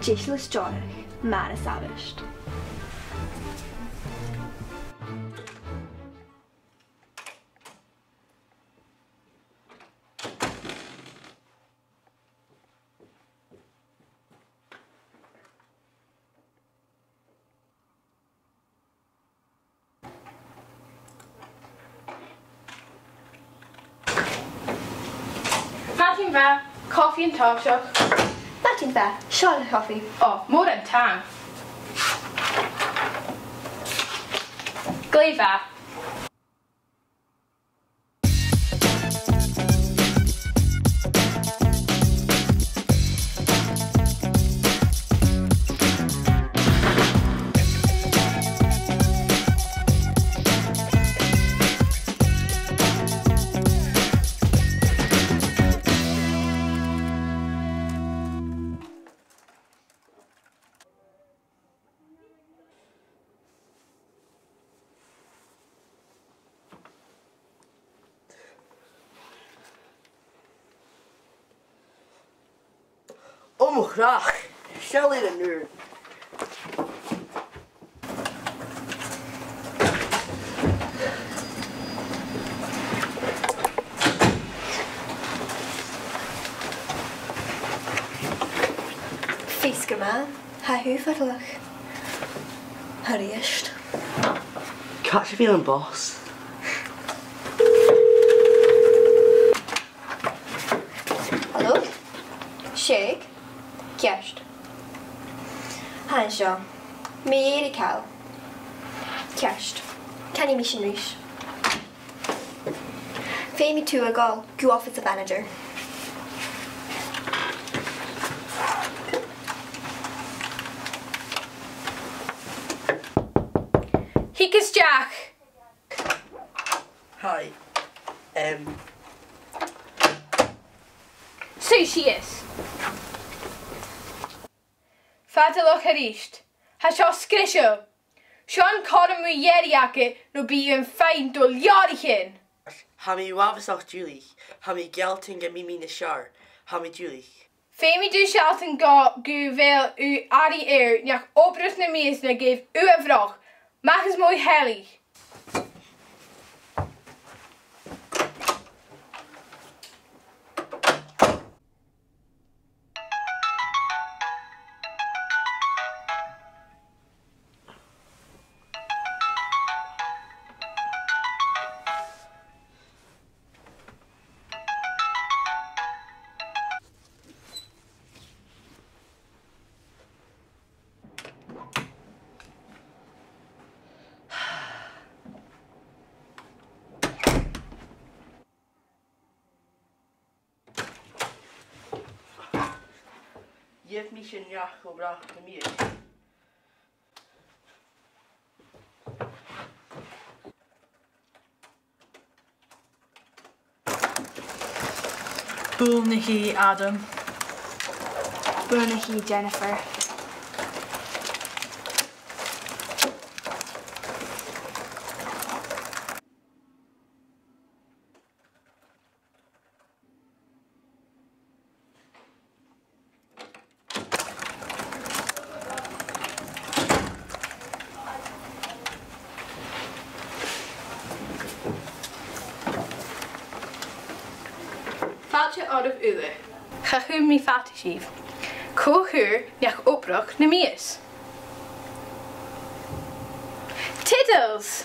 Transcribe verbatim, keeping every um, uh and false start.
Deiseil is deònach, mar as àbhaist. Madainn mhath, cofaidh an toiseach. Madainn mhath, seo do chofaidh. Ò, mòran taing. Glè mhath. Ò mo chreach! Seall air an ùir. Feasgar math. Tha thu fadalach. A-rithist. Càit a bheil am bus? Halò? Seadh? Ceart. Tha an seo. Mu dheireadh càil. Ceart. Canaidh mi sin a-rithist. Feumaidh tu a dhol gu oifis a' mhanaidseir. Thig a-steach! Hi. Em. Suidh sìos. Fadalach a-rithist. Tha seo sgriosail. Seo an cothrom mu dheireadh agad no bidh thu am faighinn do leabhraichean. Tha mi uabhasach duilich. Tha mi a' gealltainn gum bi mi nas fheàrr. Tha mi duilich. Feumaidh tu sealltainn gu, gu bheil thu airidh air, nach obraicheas na mìosan a gheibh thu a' bhroch. Mach às mo sheilidh. Gheibh mi sin neach cho bràth 's a tha mi. Buailidh mi, Adam. Buailidh mi, Jennifer. Fàilte oirbh uile. Cha chùm mi fada sibh. Cò chuir neach-obrach na mìos? Tiddles!